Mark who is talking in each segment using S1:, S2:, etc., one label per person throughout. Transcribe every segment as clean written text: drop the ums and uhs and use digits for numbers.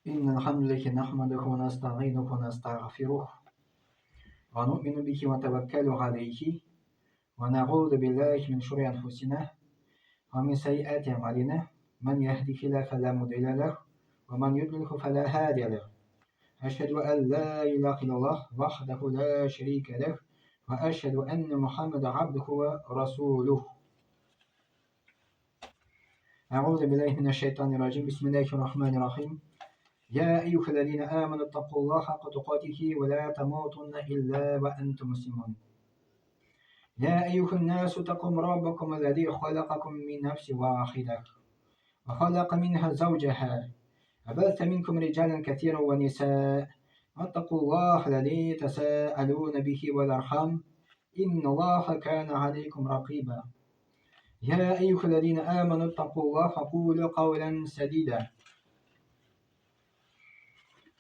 S1: إن الحمد لله نحمده ونستعينه ونستغفره ونؤمن به ونتوكل عليه ونعوذ بالله من شرور أنفسنا ومن سيئات أعمالنا من يهده الله فلا مضل له ومن يضلله فلا هادي له أشهد أن لا إله إلا الله وحده لا شريك له وأشهد أن محمدا عبده ورسوله أعوذ بالله من الشيطان الرجيم بسم الله الرحمن الرحيم يا أيها الذين آمنوا اتقوا الله حق تقاته ولا تموتن إلا وأنتم مسلمون يا أيها الناس اتقوا ربكم الذي خلقكم من نفس واحدة وخلق منها زوجها وبث منكم رجالا كثيرا ونساء واتقوا الله الذي تساءلون به والأرحام إن الله كان عليكم رقيبا يا أيها الذين آمنوا اتقوا الله فقولوا قولا سديدا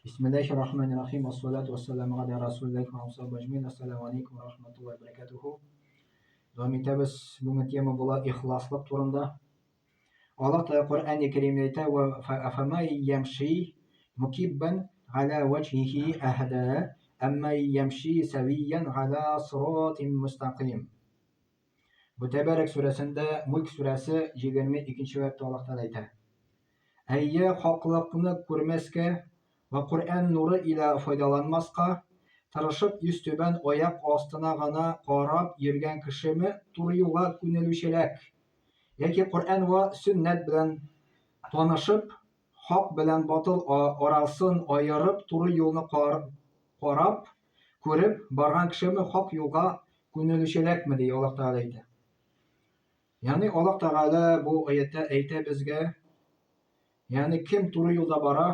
S1: بسم الله الرحمن الرحيم والصلاة والسلام على رسول الله وعلى أجمعين السلام عليكم ورحمة الله وبركاته Дәвам итәбез. Бүгенге тема була ихласлык турында. Аллаһ Тәгалә Коръән Кәримдә әйтә: "Ва фамай ямши мукиббан галя ваҗһихи әһдә, әмма ямши савиян галя сиратин мустаким." Бу Тәбәрәк сүрәсендә, Мүлк сүрәсе 22 нче аятта Аллаһ Тәгалә әйтә. Әйе, хаклыкны күрмәскә вә Коръән нуры илә файдаланмаска тырышып йөзтүбән аяк астына гына карап йөргән кешеме туры юлга күнелүчерәк, яки Коръән вә сөннәт белән танышып, хак белән батыл арасын аерып туры юлны карап, күреп барган кешеме хак юлга күнелүчерәкме, ди Аллаһ Тәгалә әйтә. Ягъни Аллаһ Тәгалә бу аятьтә әйтә безгә, ягъни кем туры юлда бара,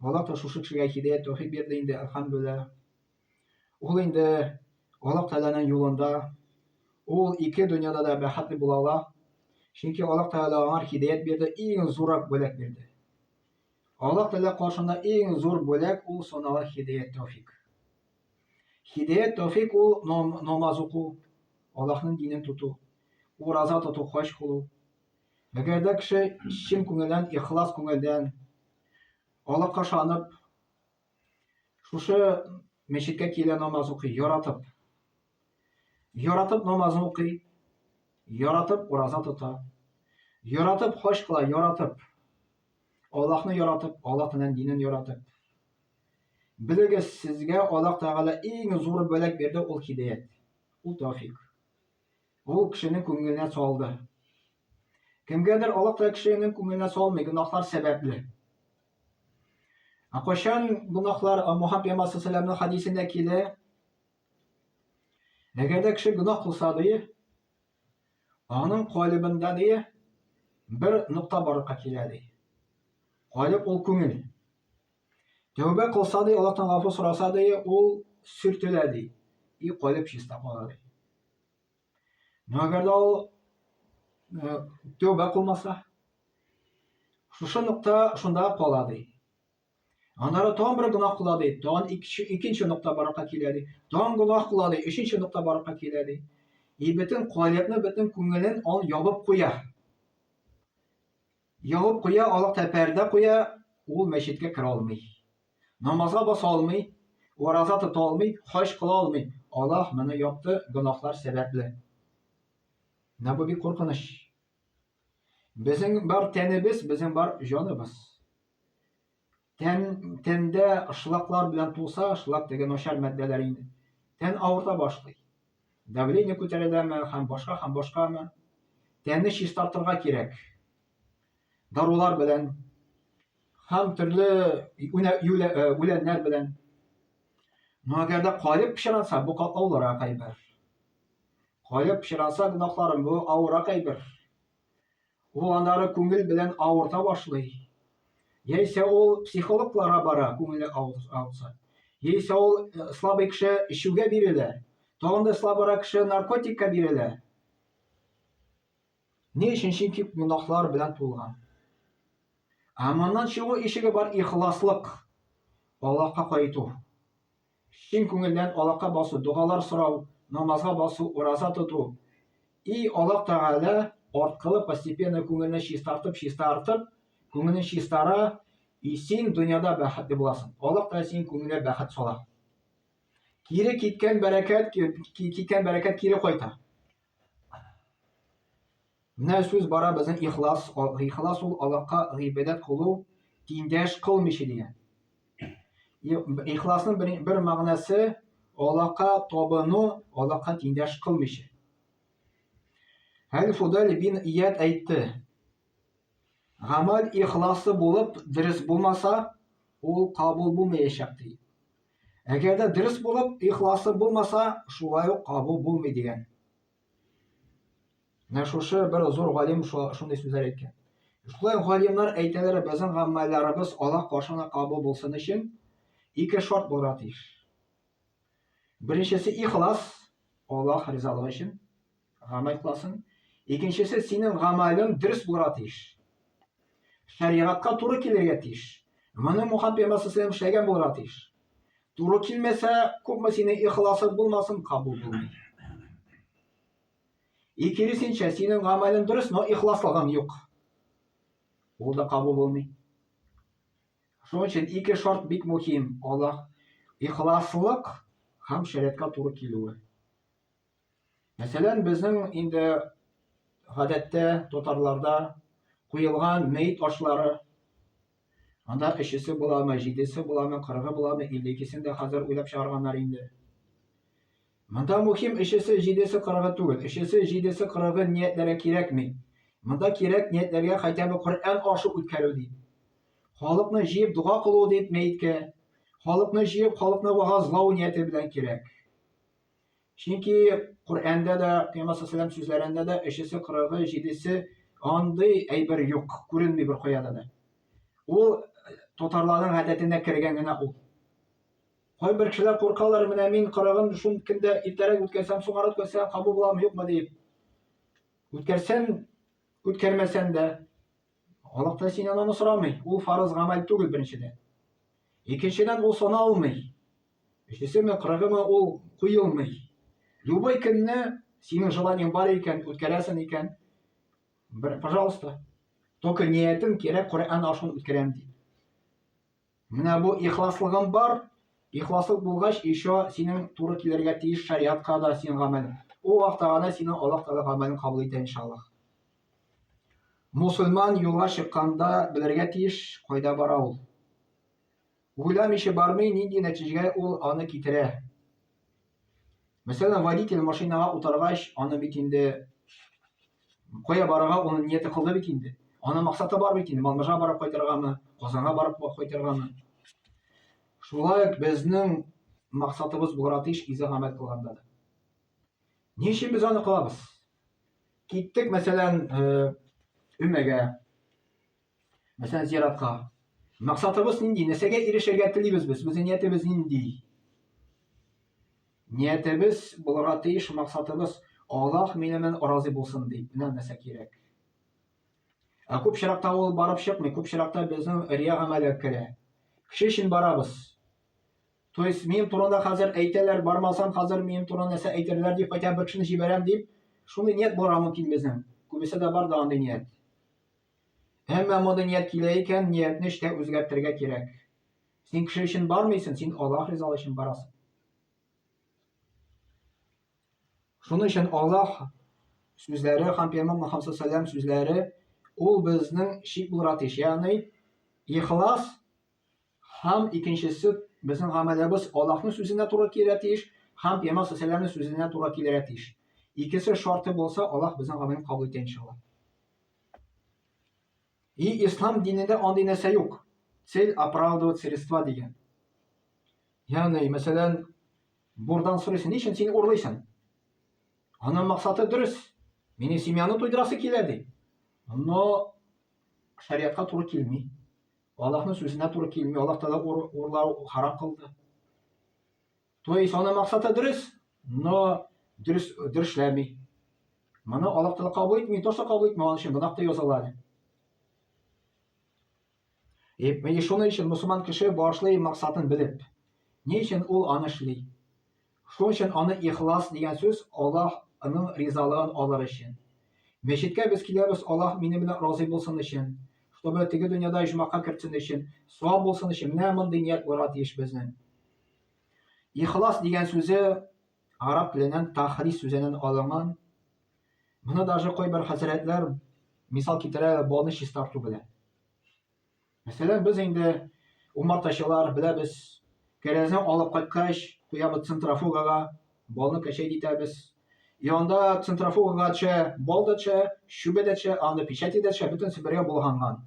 S1: Аллаһ та шушы кешегә һидаят тәүфик бирде инде, әлхәмдүлилләһ. Ул инде Аллаһ Тәгаләнең юлында, ул ике дөньяда да бәхетле була ала. Чөнки Аллаһ Тәгалә аңар һидаят бирде, иң зуррак бүләк бирде. Аллаһ Тәгалә каршында иң зур бүләк ул санала һидаят тәүфик. Һидаят тәүфик ул намаз уку, Аллаһның динен тоту, ураза тоту, хаҗ кылу. Әгәр дә кеше чын күңелдән, ихлас күңелдән Аллаһка ышанып, шушы мәчеткә килә намаз укый, яратып. Яратып намазын укый, яратып ураза тота, яратып хаҗ кыла, яратып. Аллаһны яратып, Аллаһның динен яратып. Белегез, сезгә Аллаһ Тәгалә иң зур бүләк бирде, ул һидаят, ул тәүфик. Ул кешенең күңеленә салды. Кемгәдер Аллаһ Тәгалә кешенең күңеленә салмый, гөнаһлар сәбәпле. Ә кайчан гөнаһлар Мухаммад пәйгамбәр саллаллаху хадисендә килә, әгәр дә кеше гөнаһ кылса ди, аның калебендә ди бер нокта барлыкка килә ди. Калеб ул күңел. Тәүбә кылса ди, Аллаһтан гафу сораса ди, ул сөртелә ди. И калеб чиста кала ди. Но әгәр дә ул э, тәүбә кылмаса, шушы нокта шунда кала ди. Аннары тагын бер гөнаһ кыла ди, тагын икенче нокта барлыкка килә ди. Тагын гөнаһ кыла ди, өченче нокта барлыкка килә ди. И бөтен калебне, бөтен күңелен ул ябып куя. Ябып куя, Аллаһ та пәрдә куя, ул мәчеткә керә алмый. Намазга баса алмый, ураза тота алмый, хаҗ кыла алмый. Аллаһ моны япты гөнаһлар сәбәпле. Менә бу бик куркыныч. Безнең бар тәнебез, безнең бар җаныбыз. Тән, тәндә шлаклар белән тулса, шлак теге начар матдәләр инде. Тән авырта башлый. Давление күтәреләме һәм башка һәм башкамы. Тәнне чистартырга кирәк. Дарулар белән һәм төрле үләннәр белән. Но әгәр дә калып пычранса, бу катлаулырак әйбер. Калып пычранса гөнаһларың, бу авыррак әйбер. Ул аннары күңел белән авырта башлый. Яисә ул психологларга бара, күңеле авырса. Яисә ул э, слабый кеше эчүгә бирелә. Тагын да слабырак кеше наркотикка бирелә. Ни өчен? Чөнки гөнаһлар белән тулган. Ә моннан чыгу ишеге бар ихласлык. Аллаһка кайту. Чын күңелдән Аллаһка басу, догалар сорау, намазга басу, ураза тоту. И Аллаһ Тәгалә арткылы постепенно күңелне чистартып, чистартып, күңелен чистара. И син дөньяда бәхетле буласың. Аллаһ Тәгалә синең күңелеңә бәхет сала. Кире киткән бәрәкәт, киткән бәрәкәт кире кайта. Менә сүз бара безнең ихлас, ихлас ул Аллаһка гыйбадәт кылу, тиңдәш кылмыйча дигән. Ихласның бер, бер мәгънәсе Аллаһка табыну, Аллаһка тиңдәш кылмыйча. Әл-Фудаль бин Ияд әйтте: Гамәл ихласы булып, дөрес булмаса, ул кабул булмаячак ди. Әгәр дә дөрес булып, ихласы булмаса, шулай ук кабул булмый дигән. Менә шушы бер зур галим шундый сүзләр әйткән. Шулай галимнәр әйтәләр, безнең гамәлләребез Аллаһ каршына кабул булсын өчен ике шарт булырга тиеш. Беренчесе ихлас, Аллаһ ризалыгы өчен гамәл кыласың. Икенчесе синең гамәлең дөрес булырга тиеш. Шәригатькә туры килергә тиеш. Моны Мухаммад пәйгамбәр саллаллаху эшләгән булырга тиеш. Туры килмәсә, күпме синең ихласың булмасын, кабул булмый. И киресенчә, синең гамәлең дөрес, но ихласлыгың юк. Ул да кабул булмый. Шуның өчен ике шарт бик мөһим, Аллаһ ихласлык һәм шәригатькә туры килүе. Мәсәлән, безнең инде гадәттә татарларда куелган мәет ашлары, анда өчесе буламы, җидесе буламы, кырыгы буламы, 52-сен дә хәзер уйлап чыгарганнар инде. Монда мөһим өчесе, җидесе, кырыгы түгел. Өчесе, җидесе, кырыгы ниятләргә кирәкми. Монда кирәк ниятләргә хотя бы Коръән ашы үткәрү дип. Халыкны җыеп дога кылу дип мәеткә, халыкны җыеп халыкны вагазлау нияте белән кирәк. Чөнки Коръәндә дә, Пәйгамбәр саллаллаху сүзләрендә дә өчесе, кырыгы, җидесе андый әйбер юк, күренми бер каяда да. Ул татарларның гадәтенә кергән генә ул. Кайбер кешеләр куркалар, менә мин кырыгын шул көндә иртәрәк үткәрсәм, соңарак үткәрсәм, кабул буламы, юкмы дип. Үткәрсәң, үткәрмәсәң дә, Аллаһ та синнән аны сорамый. Ул фарыз гамәл түгел беренчедән. Икенчедән, ул саналмый. Өчесеме, кырыгымы ул куелмый. Любой көнне синең желаниең бар икән, үткәрәсең икән, бер, пожалуйста. Только ниятең кирәк, Коръән ашын үткәрәм дип. Менә бу ихласлыгың бар, ихласлык булгач, еще синең туры килергә тиеш шариатка да синең гамәлең. Ул вакытта гына синең Аллаһ Тәгалә гамәлен кабул итә, иншаллаһ. Мусульман юлга чыкканда белергә тиеш, кайда бара ул. Уйламыйча бармый, нинди нәтиҗәгә ул аны китерә. Мәсәлән, водитель машинага утыргач, аны бит инде кая барырга ул нияте кылды бит инде. Аның максаты бар бит инде, Малмыжга барып кайтыргамы, Казанга барып кайтыргамы. Шулай ук безнең максатыбыз булырга тиеш изге гамәл кылганда да. Ни өчен без аны кылабыз? Киттек, мәсәлән, э, өмәгә, Мәсәлән, зиратка. Максатыбыз нинди? Нәрсәгә ирешергә телибез без? Безнең ниятебез нинди? Ниятебез булырга тиеш, максатыбыз Аллаһ минем белән разый булсын дип. Менә нәрсә кирәк. Ә күп чиракта ул барып чыкмый, күп чиракта безнең рия гамәле керә. Кеше өчен барабыз. То есть минем турында хәзер әйтәләр, бармасам хәзер минем турында нәрсә әйтерләр дип, хотя бер кешене җибәрәм дип, шундый ният булырга мөмкин безнең. Күбесе дә бар да андый ният. Әмма мондый ният килә икән, ниятне эштә үзгәртергә кирәк. Син кеше өчен бармыйсың, син Аллаһ ризалыгы өчен барасың. Шуның өчен Аллаһ сүзләре һәм Пәйгамбәр Мөхәммәд саллаллаху сүзләре ул безнең чик булырга тиеш. Ягъни ихлас һәм икенчесе безнең гамәлебез Аллаһның сүзенә туры килергә тиеш һәм Пәйгамбәр саллаллаху сүзенә туры килергә тиеш. Икесе шарты булса, Аллаһ безнең гамәлне кабул итә иншаллаһ. И ислам динендә андый нәрсә юк. Цель оправдывает средства дигән. Ягъни, мәсәлән, бурдан сорыйсың, ни өчен син урлыйсың? Аның максаты дөрес. Мине семьяны туйдырасы килә ди. Но шариатка туры килми. Аллаһның сүзенә туры килми. Аллаһ Тәгалә урлау харам кылды. То есть аның максаты дөрес, но дөрес дөрешләми. Моны Аллаһ Тәгалә кабул итми, то, что кабул итми, аның өчен гөнаһ та языла әле. И шуның өчен мусульман кеше башлый максатын белеп. Ни өчен ул аны эшли? Шуның өчен аны ихлас дигән сүз Аллаһның ризалыгын алыр өчен. Мәчеткә без киләбез Аллаһ минем белән разый булсын өчен. Чтобы теге дөньяда оҗмахка кертсен өчен, савап булсын өчен, менә мондый ният булырга тиеш безнең. Ихлас дигән сүзе араб теленнән тахлис сүзеннән алынган. Моны даже кайбер хәзрәтләр мисал китерә балны чистарту белән. Мәсәлән, без инде умартачылар беләбез, кәрәзне алып кайткач, куябыз центрофугага, балны качать итәбез. И анда центрофугага төшә, бал да төшә, чүбе дә төшә, анда печати дә төшә, бөтенесе бергә булганган.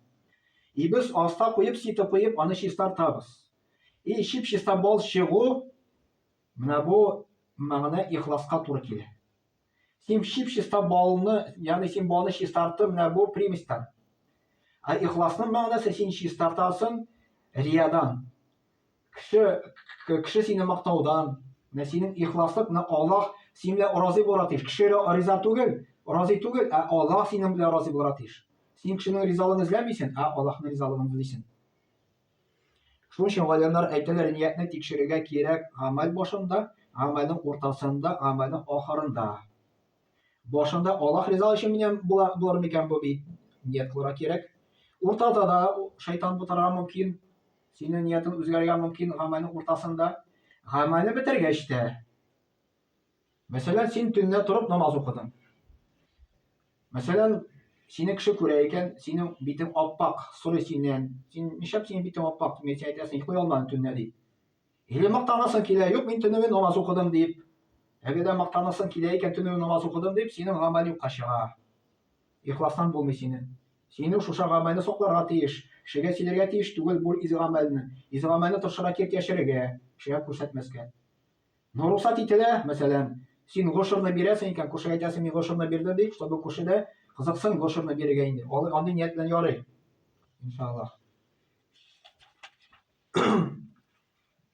S1: И без аста куеп, сито куеп, аны чистартабыз. И чип-чиста бал чыгу, менә бу мәгънә ихласка туры килә. Син чип-чиста балны, ягъни син балны чистарттың, менә бу примесьтан. Ә ихласның мәгънәсе син чистартасың риядан. Кеше кеше сине мактаудан, менә синең ихласлык, менә Аллаһ синең белән разый булырга тиеш. Кеше риза түгел, разый түгел, ә Аллаһ синең белән разый булырга тиеш. Син кешенең ризалыгын эзләмисең, ә Аллаһның ризалыгын эзлисең. Шуның өчен галимнәр әйтәләр, ниятне тикшерергә кирәк гамәл башында, гамәлнең уртасында, гамәлнең ахырында. Башында Аллаһ ризалыгы өчен минем була, булыр микән бу бит? Ният кылырга кирәк. Уртада да шайтан бутарга мөмкин. Синең ниятең үзгәрергә мөмкин гамәлнең уртасында. Гамәлне бетергәч тә. Мәсәлән, син төнлә торып намаз укыдың. Мәсәлән, сине кеше күрә икән, синең битең аппак, сорый синнән. Син нишләп синең битең аппак? Мин син әйтәсең, йоклый алмадым төнлә дип. Или мактанасың килә, юк, мин төнлә намаз укыдым дип. Әгәр дә мактанасың килә икән, төнлә намаз укыдым дип, синең гамәл юкка чыга. Ихластан булмый синең. Син шушы гамәлне сакларга тиеш. Кешегә сөйләргә тиеш түгел бу изге гамәлне. Изге гамәлне тырышырга кирәк яшерергә, кешегә күрсәтмәскә. Но рөхсәт ителә, мәсәлән, син гошерны бирәсең икән, күршегә әйтәсең, мин гошерны бирдем дип, чтобы күрше дә кызыксын гошерны бирергә инде. Андый ният белән ярый. Иншаллаһ.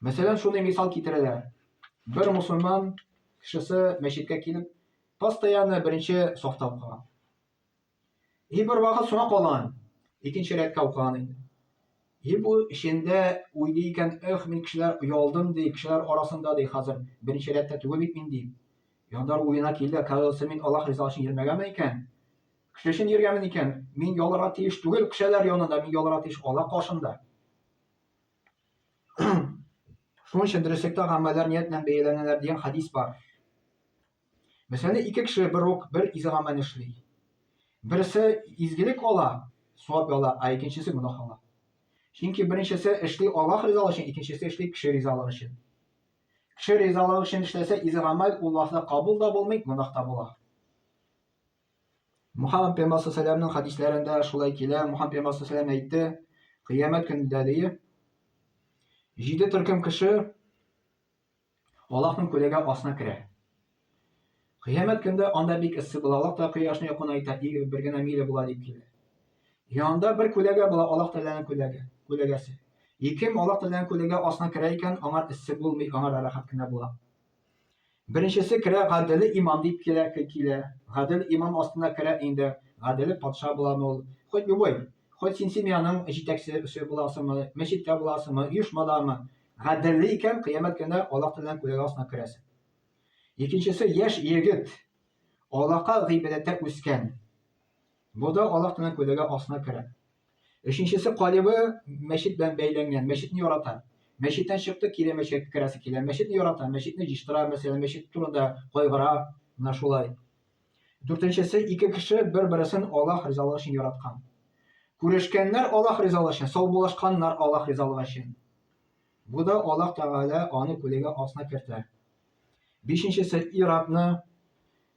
S1: Мәсәлән, шундый мисал китерәләр. Бер мусульман кешесе мәчеткә килеп, постоянно беренче сафта укыган. И бер вакыт соңа калган, икенче рәткә укыган инде. И бу эчендә уйлый икән, эх, мин кешеләр оялдым ди, кешеләр арасында ди, хәзер беренче рәттә түгел бит мин ди. Яндар уена килде, кажется, мин Аллаһ ризалыгы өчен йөрмәгәнмен икән. Кеше өчен йөргәнмен икән. Мин ялырга тиеш түгел кешеләр янында, мин ялырга тиеш Аллаһ каршында. Шуның өчен дөреслектә гамәлләр ният белән бәяләнәләр дигән хәдис бар. Мәсәлән, ике кеше бер үк бер изге гамәл эшли. Берсе изгелек ала, савап ала, ә икенчесе гөнаһ ала. Чөнки беренчесе эшли Аллаһ ризалыгы өчен, икенчесе эшли кеше ризалыгы өчен. Кеше ризалыгы өчен эшләсә, изге гамәл ул вакытта кабул да булмый, гөнаһ та була. Мухаммад пәйгамбәр саллаллаһу хәдисләрендә шулай килә. Мухаммад пәйгамбәр саллаллаһу әйтте, кыямәт көнендә ди, җиде төркем кеше Аллаһның күләгә астына керә. Кыямәт көндә анда бик эссе була, Аллаһ та кояшны якынайта, бер генә миля була дип килә. И анда бер күләгә була, Аллаһ Тәгаләнең күләге, күләгәсе. И кем Аллаһ Тәгаләнең күләгә астына керә икән, аңар эссе булмый, аңар рәхәт кенә була. Беренчесе керә гаделе имам дип килә, килә. Гадел имам астына керә инде, гаделе патша буламы ул, хоть любой, хоть син семьяның җитәкчесе буласыңмы, мәчеттә буласыңмы, оешмадамы, Гаделле икән, кыямәт көндә Аллаһ Тәгаләнең күләгә астына керәсең. Икенчесе яшь егет, Аллаһка гыйбадәттә үскән. Бу да Аллаһ Тәгаләнең күләгә астына керә. Өченчесе калибы мәчет белән бәйләнгән, мәчетне ярата. Мәчеттән чыкты, кире мәчеткә керәсе килә. Мәчетне ярата, мәчетне җыештыра, мәсәлән, мәчет турында кайгыра, менә шулай. Дүртенчесе, ике кеше бер-бересен Аллаһ ризалыгы өчен яраткан. Күрешкәннәр Аллаһ ризалыгы өчен, саубуллашканнар Аллаһ ризалыгы өчен. Бу да Аллаһ Тәгалә аны күләгә астына кертә. Бишенчесе, ир-атны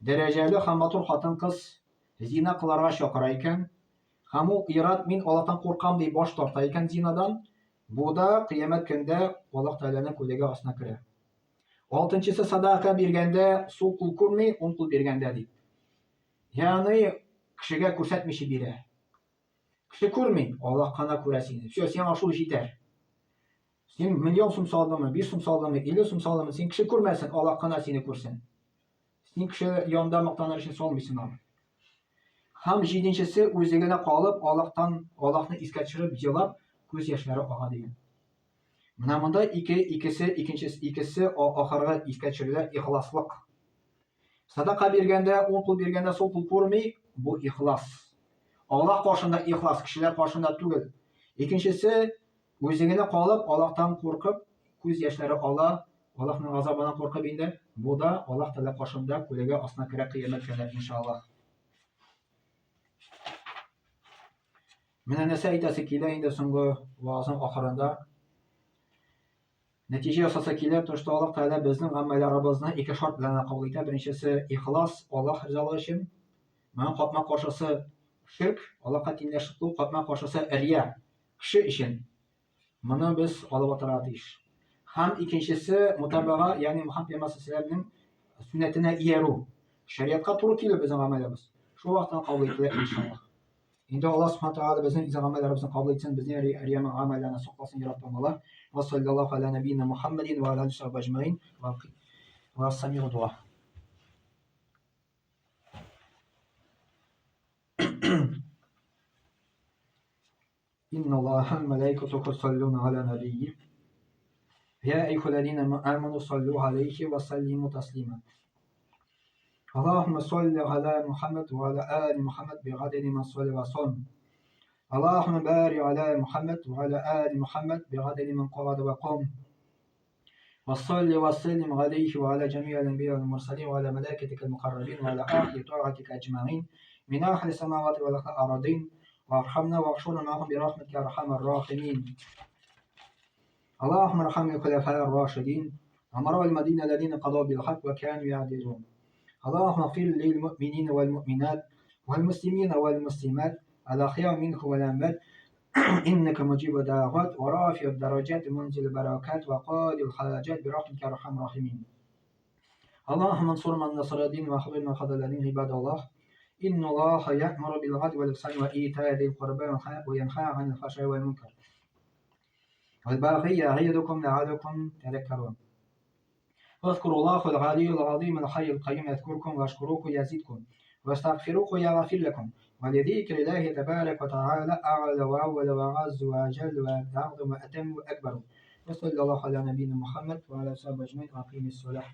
S1: дәрәҗәле һәм матур хатын-кыз зина кыларга чакыра икән, һәм ул ир-ат мин Аллаһтан куркам дип баш тарта икән зинадан, бу да кыямәт көндә Аллаһ Тәгаләнең күләгә астына керә. Алтынчысы садака биргәндә сул кул күрми, уң кул биргәндә дип. Ягъни кешегә күрсәтмичә бирә. Кеше күрми, Аллаһ кына күрә сине. Все, сиңа шул җитәр. Син миллион сум салдыңмы, 5 сум салдыңмы, 50 сум салдыңмы, син кеше күрмәсен, Аллаһ кына сине күрсен. Син кеше янында мактаныр өчен салмыйсың аны. Һәм җиденчесе үзе генә калып, Аллаһтан, Аллаһны искә төшереп, елап, күз яшьләре ага дигән. Менә монда ике, икесе, икенчесе, икесе ахыргы искә төшерелә ихласлык. Садака биргәндә, уң кул биргәндә сул кул күрми, бу ихлас. Аллаһ каршында ихлас, кешеләр каршында түгел. Икенчесе, үзе генә калып, Аллаһтан куркып, күз яшьләре ала, Аллаһның газабыннан куркып инде, бу да Аллаһ Тәгалә каршында күләгә астына керә кыямәт көнендә, иншаллаһ. Менә нәрсә әйтәсе килә инде соңгы ваазның ахырында. Нәтиҗә ясасы килә, то что Аллаһ Тәгалә безнең гамәлләребезне ике шарт белән кабул итә. Беренчесе ихлас, Аллаһ ризалыгы өчен. Моның капма-каршысы ширк, Аллаһка тиңләшеп кылу, капма-каршысы рия, кеше өчен. Моны без алып атарга тиеш. Һәм икенчесе мутабага, ягъни Мухаммад пәйгамбәр саллаллаһу сөннәтенә иярү. Шәриатка туры килү безнең гамәлебез. Шул вакытта кабул ителә иншаллаһ. Инде Аллаһ Субхану Тәгалә безнең изге гамәлләребезне кабул итсен, безне рия гамәлләреннән сакласын, Раббым Аллаһ. Ва саллаллаху аля набийна Мухаммадин ва аля алихи ва әҗмәин. Ва самигу дуа. إن الله وملائكته يصلون على النبي يا أيها الذين آمنوا صلوا عليه وسلموا تسليما اللهم صل على محمد وعلى آل محمد بعدد من صلى وسلم اللهم بارك على محمد وعلى آل محمد بعدد من قعد وقام وصل وسلم عليه وعلى جميع الأنبياء والمرسلين وعلى ملائكتك المقربين وعلى أهل طاعتك أجمعين من أهل السماوات والأرضين وارحمنا واحشرنا معهم برحمتك يا أرحم الراحمين. اللهم ارحم الخلفاء الراشدين أمراء المدينة الذين قضوا بالحق وكانوا يعدلون. اللهم اغفر للمؤمنين والمؤمنات والمسلمين والمسلمات الأحياء منهم والأموات إنك مجيب الدعوات ورافع الدرجات منزل البركات وقاضي الحاجات برحمتك يا أرحم الراحمين. اللهم انصر من نصر الدين وخذل من خذل الدين. عباد الله، إن الله يأمر بالعدل والإحسان وإيتاء ذي القربى وينهى عن الفحشاء والمنكر والبغي يعظكم لعلكم تذكرون. واذكروا الله العلي العظيم الحي القيوم يذكركم واشكروه يزدكم واستغفروه يغفر لكم. ولذكر الله تبارك وتعالى أعلى وأول وأعز وأجل وأعظم وأتم وأكبر. وصلى الله على نبينا محمد وعلى آله وصحبه أجمعين. وأقيم الصلاة.